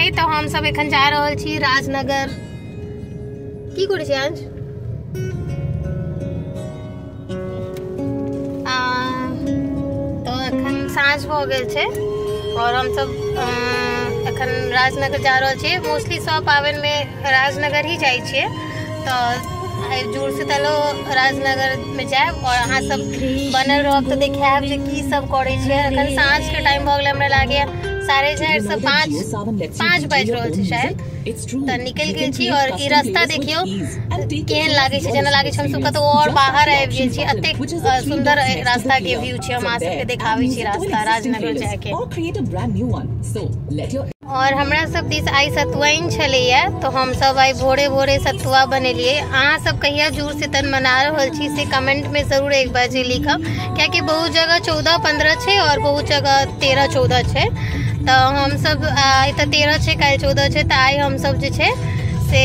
छै। तऽ हमसब एखन जा रहल छी राजनगर। की करै छी अंश? तऽ एखन साँझ भऽ गेल छै और हमसब एखन राजनगर जा रहल छियै। मोस्टली सब पाबनिमे राजनगर ही जाइ छियै, तऽ जुड़ शीतलो राजनगरमे जायब और अहाँ सब बनल रहब तऽ देखायब जे की सब करै छियै। एखन साँझके टाइम भऽ गेलै, हमरा लागैए 4:30 से 5 बाजि रहल छै शायद। तऽ निकलि गेल छी और ई रास्ता देखियौ केहन लागै छै, जेना लागै छै हमसब कतौ और बाहर आबि गेल छी। एतेक सुन्दर रास्ता के व्यू छै, हम अहाँ सबके देखाबै छी रास्ता राजनगर जायके। और हमरा सब दिस आइ सतुआइन छलैया, तो हम सब आइ भोरे भोरे सतुआ बनेलियै। अहाँ सब कहिया जुड़ शीतल मना रहल छी से कमेंट में जरूर एक बार जे लिखब, कियाकि बहुत जगह 14-15 छै और बहुत जगह 13-14 छै। तऽ हमसब आइ तऽ 13 छै, काल्हि 14 छै, तऽ आइ हमसब जे छै से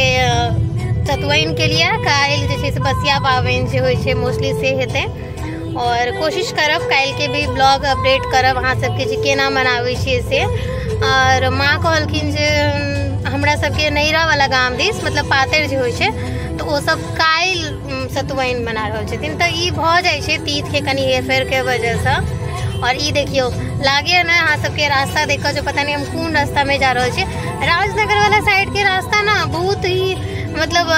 सतुआइन के लिए काल्हि जे छै से बसिया पाबनि जे होइ छै मोस्टली से हेतै। और कोशिश करब काल्हिके भी ब्लॉग अपडेट करब अहाँ सबके जे केना मनाबै छियै से। और माँ कहलखिन जे हमरा सबके नैहरा वाला गाम दिस मतलब पातरि जे होइ छै तऽ ओ सब काल्हि सतुआइन मना रहल छथिन। तऽ ई भऽ जाइ छै तीथ के कनि हेरफेरके वजहसँ। और ई देखियौ लागैए ने अहाँ सबके रास्ता देख कऽ जे पता नहि हम कोन रास्तामे जा रहल छी। राजनगर वाला साइडके रास्ता ने बहुत ही मतलब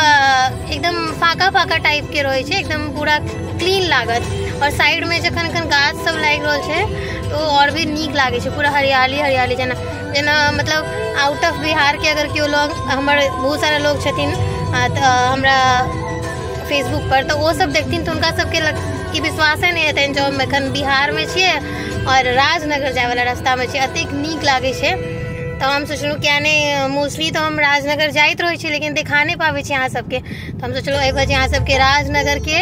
एकदम फाका फाका टाइपके रहै छै, एकदम पूरा क्लीन लागत। और साइडमे जखन एखन गाछ सब लागि रहल छै तऽ ओ और भी नीक लागै छै, पूरा हरियाली हरियाली जेना जेना मतलब आउट ऑफ बिहारके अगर केओ लोग, हमर बहुत सारा लोग छथिन तऽ हमरा फेसबुक पर, तऽ ओ सब देखथिन तऽ हुनका सबके कि विश्वासे नहि हेतनि जे हम एखन बिहारमे छियै और राजनगर जायवला रास्तामे छियै। एतेक नीक लागै छै। तऽ हम सोचलहुँ किया नहि, मोस्टली तऽ हम राजनगर जाइत रहै छी लेकिन देखा नहि पाबै छी अहाँ सबके। तऽ हम सोचलहुँ एहि बार जे अहाँ सबके राजनगरके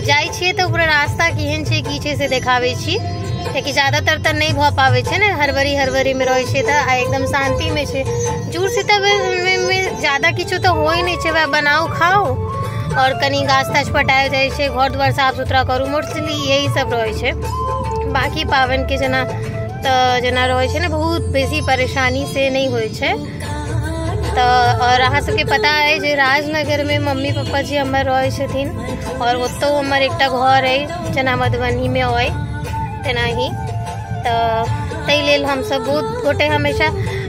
जाइ छियै तऽ पूरा रास्ता केहन छै की छै से देखाबै छी, कियाकि ज़्यादातर तऽ नहि भऽ पाबै छै ने, हड़बड़ी हड़बड़ीमे रहै छै। तऽ आइ एकदम शान्तिमे छै। जुड़ शीतलमे ज़्यादा किछु तऽ होइ नहि छै, वएह बनाउ खाउ और कनि गाछ ताछ पटायल जाइ छै, घर द्वार साफ सुथरा करू, मोस्टली यही सब रहै छै। बाकी पाबनिके जेना तऽ जेना रहै छै ने बहुत बेसी परेशानी से नहि होइ छै। तऽ और अहाँ सबके पता अइ जे राजनगरमे मम्मी पप्पा जी हमर रहै छथिन और ओतौ हमर एकटा घर अइ जेना मधुबनीमे अइ तेनाही। तऽ ताहि लेल हमसब बहुत गोटे हमेशा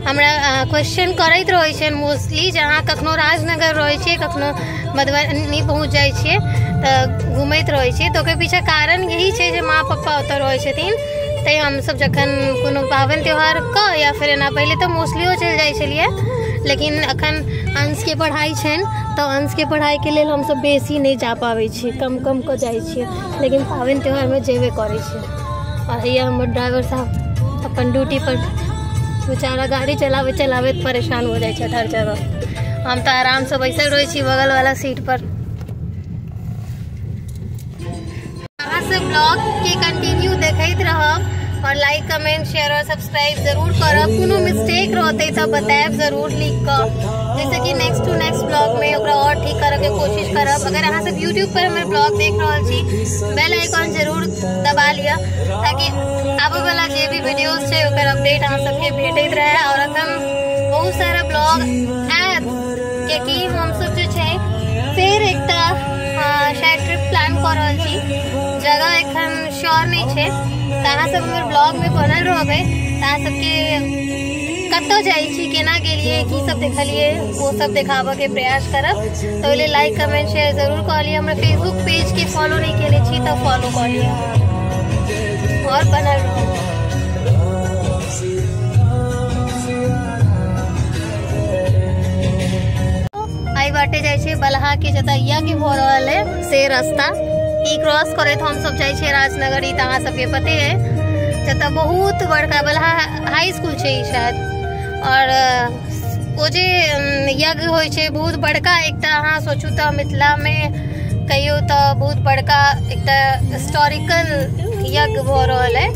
हमरा क्वेश्चन करैत रहै छनि मोस्टली जे अहाँ कखनो राजनगर रहै छियै, कखनो मधुबनी पहुँच जाइ छियै, तऽ घुमैत रहै छियै। तऽ ओकर पीछा कारण यही छै जे माँ पप्पा ओतऽ रहै छथिन। तैँ हमसब जखन कोनो पाबनि त्योहार कऽ या फेर एना पहिले तऽ मोस्टलियो चलि जाइ छलियै, लेकिन अखन अंशके पढ़ाइ छनि तऽ अंशके पढ़ाइके लेल हमसब बेसी नहि जा पाबै छियै, कम कम कऽ जाइ छियै, लेकिन पाबनि त्योहारमे जेबे करै छियै। और हैया हमर ड्राइवर साहब अपन ड्यूटी पर बेचारा गाड़ी चलाबैत चलाबैत परेशान हो जाइ छथि हर जगह। हम तऽ आरामसँ बैसल रहै छी बगल वाला सीट पर। अहाँ सब ब्लॉग के कंटिन्यू देखैत रहब और लाइक कमेंट शेयर और सब्सक्राइब जरूर करब। कोनो मिस्टेक रहतै तऽ बतायब जरूर लिख कऽ, जैसे कि नेक्स्ट टू नेक्स्ट ब्लॉग में ओकरा और ठीक करऽके कोशिश करब। अगर अहाँ सब यूट्यूब पर हमर ब्लॉग देख रहल छी, बेल आइकॉन जरूर दबा लिअ ताकि आबऽ वाला जे भी वीडियोज छै ओकर अपडेट अहाँ सबके भेटैत रहे। और अखन बहुत सारा ब्लॉग आयत, कियाकि हमसब जे छै फेर एकटा शायद ट्रिप प्लान कऽ रहल छी, जगह एखन श्योर नहि छै। तऽ अहाँ सब हमर ब्लॉग में बनल रहबै तऽ अहाँ सबके कतऽ जाइ छी, केना गेलियै, की सब देखलियै, ओ सब देखाबऽके प्रयास करब। तऽ ओहि लेल लाइक कमेंट शेयर जरूर कऽ लिअ। हमरा फेसबुक पेज के फॉलो नहि केने छी तऽ फॉलो कऽ लिअ और बनल रहू। आई बाटे जाइ छै बलहा के जतऽ यज्ञ भऽ रहल है से रास्ता ई क्रॉस करैत हम सब जाइ छियै राजनगर। ई तऽ अहाँ सबके पते है, जतऽ बहुत बड़का बलहा हाई स्कूल छै ई शायद। और ओ जे यज्ञ होइ छै बहुत बड़का एकटा, अहाँ सोचू तऽ मिथिलामे कहियो तऽ बहुत बड़का एकटा हिस्टोरिकल यज्ञ भऽ रहल है।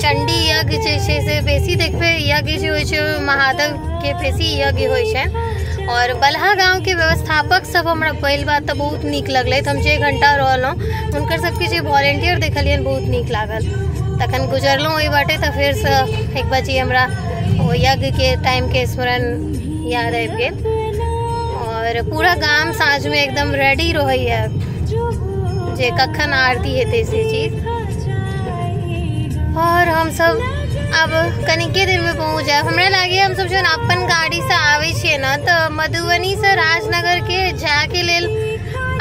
चंडी यज्ञ जे छै से बेसी देखबै यज्ञ जे होइ छै महादेव के बेसी यज्ञ होइ छै। और बलहा गाँव के व्यवस्थापक सब हमरा पहिल बात तऽ बहुत नीक लगलै। हम जे घंटा रहलहुँ हुनकर सबके जे वॉलेंटियर देखलियनि बहुत नीक लागल। तखन गुजरलहुँ ओहि बाटे तऽ फेरसँ एक बजे हमरा ओ यज्ञ के टाइम के स्मरण याद आबि गेल। और पूरा गाम साँझ में एकदम रेडी रहैया जे कखन आरती हेतै से चीज। और हम सब अब कनिके देर में पहुँच जाए। हमरा लागैया हम सब जहन अपन गाड़ी से आबै छियै ने तऽ मधुबनी से राजनगर के जायके लेल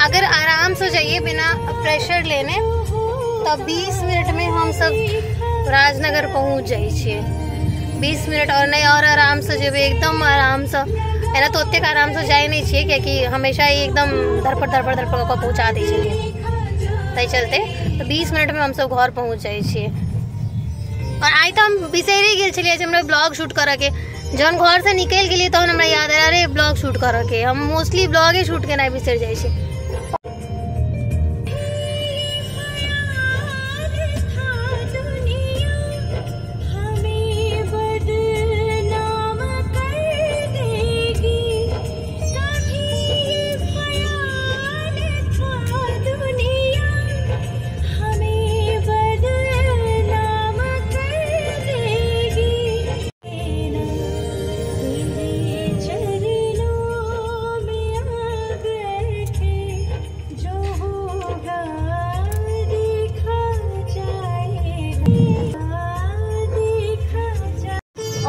अगर आराम से जाइए बिना प्रेशर लेने तऽ 20 मिनट में हम सब राजनगर पहुँच जाइ छियै। 20 मिनट और नहीं, और आराम से जेबै एकदम आराम से। एना तऽ ओतेक आराम से जाइ नहीं छियै कियाकि हमेशा ही एकदम धड़फड़ धड़फड़ धड़फड़ कऽ कऽ पहुँचा दै छथिन, ताहि चलते तऽ 20 मिनट में हम सब घर पहुँच जाइ छियै। और आइ तऽ हम बिसरि गेल छलियै जे हमरा ब्लॉग शूट करऽके, जहन घरसँ निकलि गेलियै तहन हमरा याद आयल अरे ब्लॉग शूट करऽके। हम मोस्टली ब्लॉगे शूट केनाइ बिसरि जाइ छी।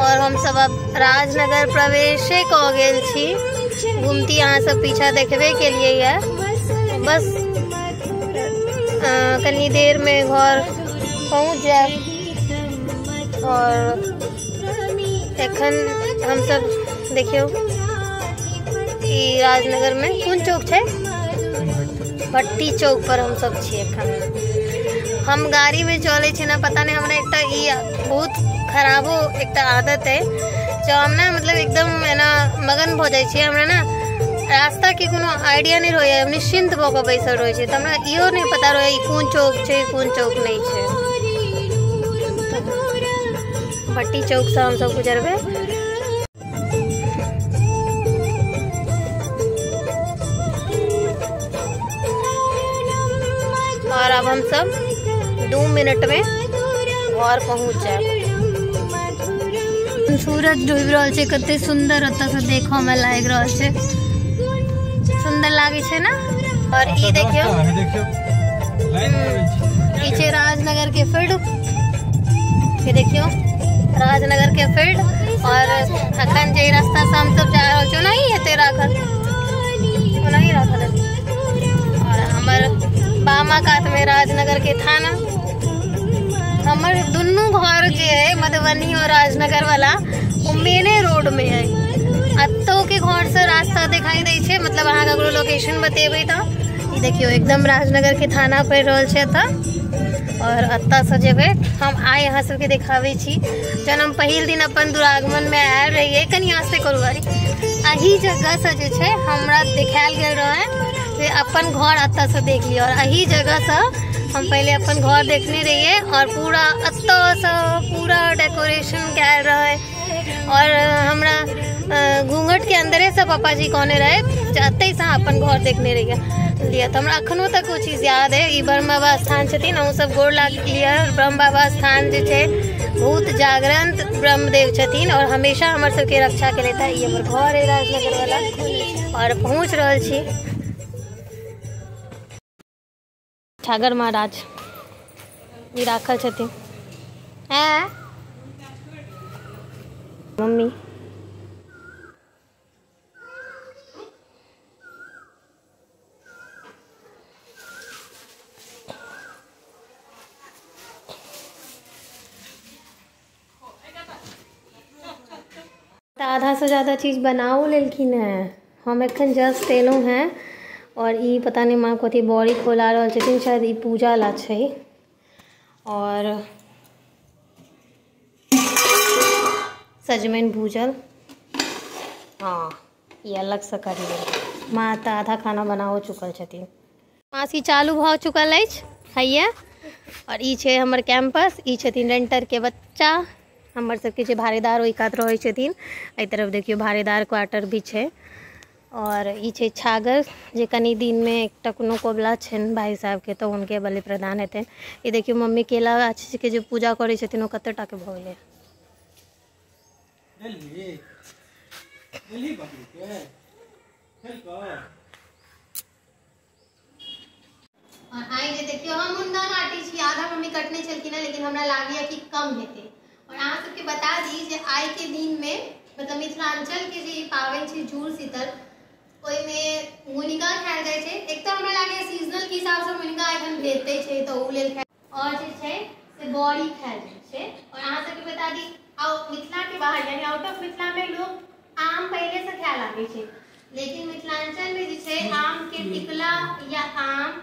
और हम सब अब राजनगर प्रवेशे कऽ गेल छी। घुमती अहाँ सब पीछा देखबे के लिए है, बस कनी देर में घर पहुँच जाए। और एखन हम सब देखियौ ई राजनगर में कोन चौक छै, भट्टी चौक पर हम सब छी एखन। हम गाड़ी में चलै छी ना, पता नहीं हमरा एकटा ई बहुत खराबो एकटा आदत है जो हम ना मतलब एकदम एना मगन भऽ जाइ छियै। हमरा ना रास्ता के कोनो आइडिया नहीं रहैया, हम निश्चिंत भऽ कऽ बैसल रहै छियै, तऽ हमरा इहो नहीं पता रहैया ई कोन चौक छै कोन चौक नहीं छै। भट्टी चौक से हम सब गुजरबै। और अब हम सब 2 मिनट में घर पहुँच जाए। सूरज डूबि रहल छै, कते सुंदर ओतऽ से देखऽ में लागि रहल छै, सुंदर लागै छै ना। और ई देखियौ, ई छै राजनगर के फील्ड, ये देखियौ राजनगर के फील्ड। और अखन जे रास्ता से हम सब जा रहल छी ओनाही हेतै राखल, ओनाही राखल। और हमर बामा कात में राजनगर के थाना। हमर दुनू घर जे है मधुबनी और राजनगर वाला वो मेने रोड में है। अतो के घर से रास्ता दिखाई दै छै, मतलब अहाँ ककरो लोकेशन बतेबै तऽ ई देखियौ एकदम राजनगर के थाना पड़ि रहल छै एतऽ। और एतऽ से जेबै हम आइ अहाँ सबके देखाबै छी। जहन हम पहिल दिन अपन दुरागमन में आयल रहियै, कनि आस्ते करू गाड़ी, एही जगह से जे छै हमरा देखायल गेल रहै जे अपन घर एतऽ से देख लिअ। और एही जगह से हम पहले अपन घर देखने रहिए और पूरा अतऽ पूरा डेकोरेशन कयल रहे। और हमरा घूंघट के अंदरे से पापा जी कहने रहे जे अतै से अपन घर देखने रहिए लिअ। तऽ हमरा अखनो तक ओ चीज याद है। ई ब्रह्म बाबा स्थान छथिन, अहूँ सब गोर लाग लिअ। ब्रह्म बाबा स्थान जे छै बहुत जागृत ब्रह्मदेव छथिन और हमेशा हमर सबके रक्षा केलथि। ई हमर घर है राजनगर वाला। और पहुँच रहल छी छागर महाराज ई राखल छथिन। हैं मम्मी आधा से ज़्यादा चीज़ बनाओ लेलखिन हैं। हम एखन जस्ट एलहुँ हैं और ई पता नहीं माँ कथी बड़ी खोला रहल छथिन, शायद ई पूजा ला छै। और सजमनि भूजल, हाँ ई अलग से कर लेल। माँ तऽ आधा खाना बनाओ चुकल छथिन। मासी चालू भऽ चुकल अछि हैया। और ई छै हमर कैंपस, ई छथिन रेंटर के बच्चा, हमर सबके जे भाड़ेदार ओहि कात रहै छथिन। एहि तरफ देखियौ भाड़ेदार क्वार्टर भी छै। और ई छै छागर जे कनी दिनमे एकटा कोनो कबुला छनि भाई साहबके तऽ हुनके बलि प्रदान हेतनि। ई देखियौ मम्मी केला गाछके जे पूजा करै छथिन ओ कते टाके भऽ गेलै। दिल्ली दिल्ली बकरी के खेल कर। और आइ जे देखियो हम मुनगा काटै छी, आधा मम्मी कटने छलखिन हँ, लेकिन हमरा लागैया कि कम हेतै। और अहाँ सबके बता दी जे आइ के दिन में मतलब मिथिलांचल के जे ई पाबनि छै जुड़ शीतल, ओहिमे मुनगा खायल जाइ छै। एक तऽ हमरा लागैया सीजनल के हिसाब से मुनगा एखन भेटै छै तऽ ओ लेल खायल, और जे छै से बड़ी खायल जाइ छै। और अहाँ सबके बता दी मिथिला के बाहर यानी आउट ऑफ मिथिला में लोग आम पहिले से खाए लागै छै, लेकिन मिथिलांचल में जे छै आम के टिकला या आम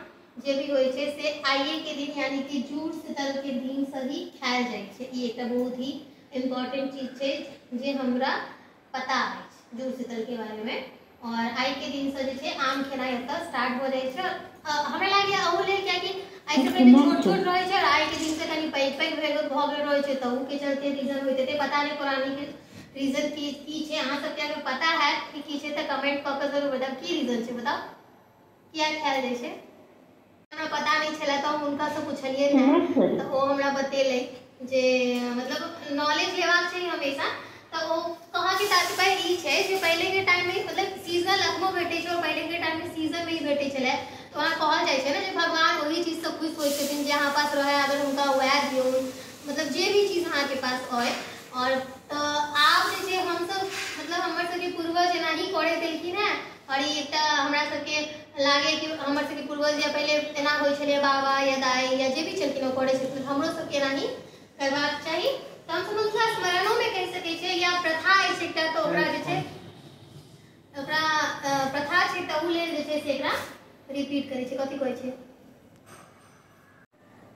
जे भी होइ छै से आइए के दिन यानी कि जुड़ शीतल के दिन से ही खायल जाइ छै। ई एकटा बहुत ही इम्पोर्टेंट चीज छै जे हमरा पता अछि जुड़ शीतल के बारे में। और आइ के दिन से जे छै आम खेनाइ एतऽ स्टार्ट हो जाइ छै। हमरा लागैया अहू लेल कियाकि एहिसँ पहिले छोट छोट रहै छै और आइ के दिन से कनि पैघ पैघ भऽ गेल रहै छै, तऽ के चलते रीजन होइत हेतै। पता नहि पौराणिक रीजन की की छै, अहाँ सबके अगर पता हैत कि की छै तऽ कमेंट कऽ के जरूर बताउ की रीजन छै, बताउ किया खायल जाइ छै। हमरा पता नहि छलै तऽ हम हुनकासँ पुछलियै हँ तऽ ओ हमरा बतेलै जे मतलब नॉलेज लेबाक चाही हमेशा। तऽ ओ कहऽके तात्पर्य ई छै जे पहिलेके टाइममे मतलब सीजनल अखनो भेटै छै और पहिलेके टाइममे सीजनमे ही भेटै छलै, तऽ वहाँ कहल जाइ छै ने जे भगवान ओही चीजसँ खुश होइ छथिन जे अहाँ पास रहै, अगर हुनका वएह दियौ, मतलब जे भी चीज अहाँके पास अइ। और तऽ आब जे छै हमसब मतलब हमर सबके पूर्वज एनाही करैत एलखिन हेँ, और ई एकटा हमरा सबके लागे कि हमर सबके पूर्वज या पहिले एना होइ छलै, बाबा या दाइ या जे भी छलखिन ओ करै छलखिन, हमरो सबके एनाही करबाक चाही। तऽ हमसब हुनका स्मरणोमे कहि सकै छियै या प्रथा अछि एकटा, तऽ ओकरा जे छै ओकरा प्रथा छै तऽ ओ लेल जे छै से एकरा रिपीट करै छै। कथी कहै छै?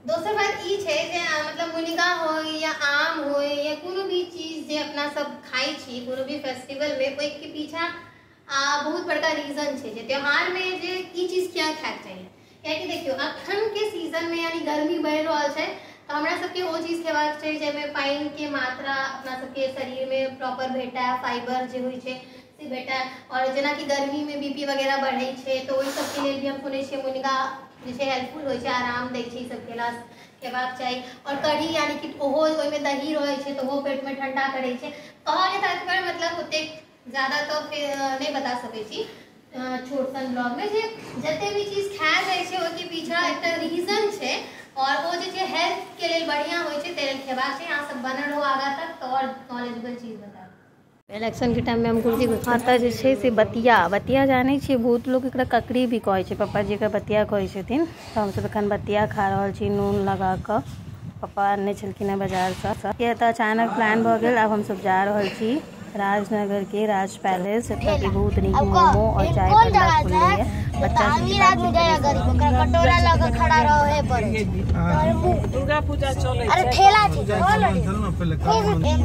दोसर बात ई छै जे मतलब मुनगा होइ या आम होइ या कोनो भी चीज जे अपना सब खाइ छी कोनो भी फेस्टिवलमे, ओहिके पीछा बहुत बड़का रीजन छै जे त्योहारमे जे ई चीज किया खायके चाही। कियाकि देखियौ अखन के सीजनमे यानी गर्मी बढ़ि रहल छै तऽ हमरा सबके ओ चीज खेबाक चाही जाहिमे पानिके मात्रा अपना सबके शरीरमे प्रॉपर भेटै, फाइबर जे होइ छै से भेटै। और जेनाकि गर्मीमे बीपी वगैरह बढ़ै छै तऽ ओहि सबके लेल भी हम सुनै छियै मुनगा जे छै हेल्पफुल होइ छै, आराम दै छै, ई सब खेबाक चाही। और कढ़ी यानी कि ओहो ओहिमे दही रहै छै तऽ ओहो पेटमे ठंडा करै छै। कहऽके तात्पर्य मतलब ओतेक ज़्यादा तऽ फेर नहि बता सकै छी छोट सन ब्लॉगमे, जे जते भी चीज खायल जाइ छै ओहिके पीछा एकटा रीजन छै और ओ जे छै हेल्थ के लेल बढ़िआँ होइ छै, ताहि लेल खेबाक छै। अहाँ सब बनल रहू आगाँ तक तऽ और नॉलेजेबल चीज बतायब। इलेक्शन के टाइममे हम गुरुजी एतऽ जे छै से बतिया, बतिया जानै छियै बहुत लोक एकरा ककड़ी भी कहै छै, पप्पा जी एकरा बतिया कहै छथिन। तऽ हमसब एखन बतिया खा रहल छी नून लगा कऽ। पप्पा आनने छलखिन हेँ बाजारसँ, तऽ अचानक प्लान भऽ गेल। आब हमसब जा रहल छी राजनगर के राज पैलेस, एतऽ के बहुत नीक मोमो और चाय ठंडा खुललैए। बच्चा सबके कटोरा लऽ के खड़ा रहे पड़े। दुर्गा पूजा चलै अरे ठेला छै,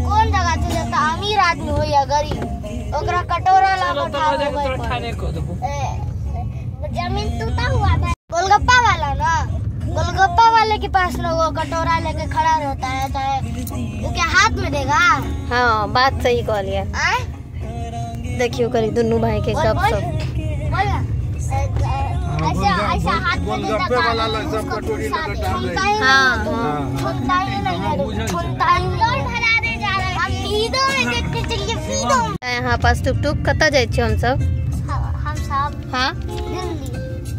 कोन जगह छै जतऽ अमीर आदमी होय या गरीब ओकरा कटोरा लऽ के ठाढ़ होय। जमीन टूटा हुआ था गोलगप्पा वाला ना, गोलगप्पा वाले के पास ना वो कटोरा लेके खड़ा रहता है, चाहे वो क्या हाथ में देगा। हाँ बात सही कहलियै। देखियो करी दुनू भाई के गप सब। ऐसा ऐसा हाथ में देता यहाँ पास टुक टुक कतऽ जाइ छियै हमसब? हाँ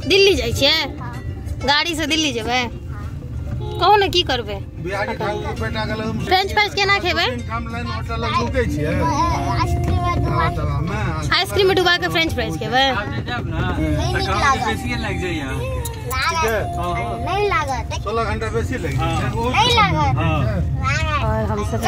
दिल्ली जाइ छियै, गाड़ी से दिल्ली जेबै? कहू ने की करबै? फ्रेंच फ्राइज केना खेबै? आइसक्रीम में डुबा के फ्रेंच फ्राइज खेबै? और हम सब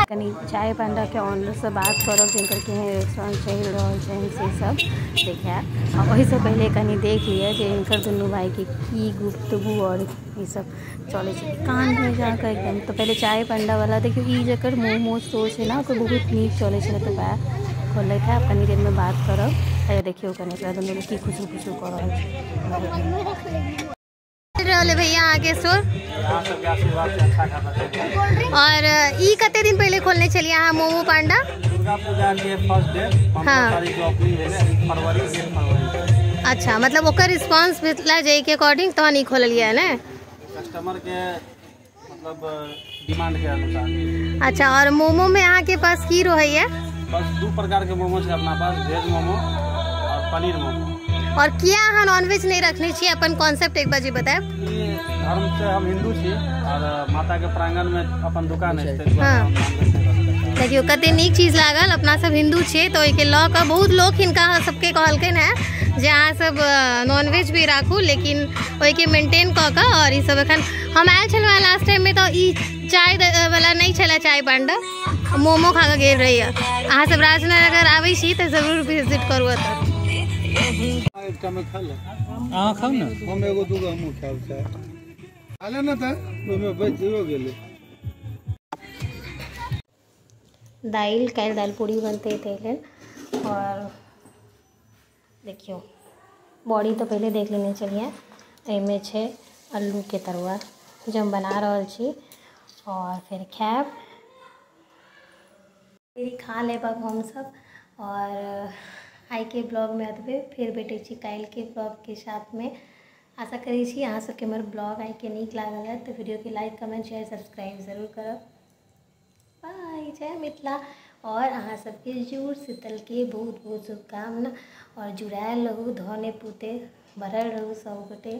कनी चाय पांडा के ऑनर से बात करब जिनकर केहन रेस्टोरेंट चलि रहल छनि से सब देखायब। आ ओहिसँ पहिले कनी देख लिअ जे हिनकर दुनू भाईके की गुफ्तगू और ई सब चलै छै कानमे जाकऽ एकदम। तऽ पहिले चाय पांडा वाला देखियौ, ई जकर मोमो स्टोर छै ने ओकर बहुत नीक चलै छलै, तऽ वएह खोललथि है। कनी देरमे बात करब। देखियौ कनी एकरा दुनूमे की खुशू खुशू कऽ रहल छै। रहल भैया अहाँके स्टोर और ई कते दिन पहले खोलने छलियै अहाँ मोमो पांडा? दुर्गा पूजा के फर्स्ट डे 15 तारीख के ओपनिंग भेलै, फरवरी 1 फरवरी। अच्छा, मतलब ओकर रिस्पांस भेटला जाहि के अकॉर्डिंग तहन ई खोललियै ने? कस्टमर के मतलब डिमांड के अनुसार। अच्छा, और मोमो में अहाँ के पास की रहैया? बस 2 प्रकार के मोमो छै अपना पास, वेज मोमो और पनीर मोमो। और किया अहाँ नॉनवेज नहीं रखने छी? अपन कॉन्सेप्ट एक बार जी बतायब। धर्म से हम हिंदू छी और माता के प्रांगण में अपन दुकान है। हाँ। देखियो कते नीक चीज लागल, अपना सब हिंदू छियै तऽ ओहिके लऽ कऽ बहुत लोक हिनका सबके कहलखिन हेँ जे अहाँ सब नॉनवेज भी राखू, लेकिन ओहिके मेंटेन कऽ कऽ। और ई सब एखन हम आयल छलहुँ हेँ लास्ट टाइममे तऽ ई चाय वाला नहि छलै, चाय पांडा मोमो खा कऽ गेल रहियै। अहाँ सब राजनगर आबै छी तऽ जरूर विजिट करू एतऽ। अहाँ खाउ ने, हम एगो दूगो हमहूँ खायब चाय। खा ले ने तऽ ओहिमे बचियो गेलै। दालि काल्हि दालि पूरी बनतै ताहि लेल। और देखियौ बॉडी तऽ पहिले देख लेने छलियै, एहिमे छै आलूके तरुआ जे हम बना रहल छी और फेर खायब, फेर खा लेब अब हमसब। और आइके ब्लॉगमे एतबे, फेर भेटै छी काल्हिके ब्लॉगके साथमे। आशा करै छी अहाँ सबके हमर ब्लॉग आइके नीक लागल है तऽ वीडियोके लाइक कमेंट शेयर सब्सक्राइब जरूर करब। बाय, जय मिथिला। और अहाँ सबके जुड़ शीतलके बहुत बहुत शुभकामना और जुड़ायल रहू, धने पुते भरल रहू सब गोटे।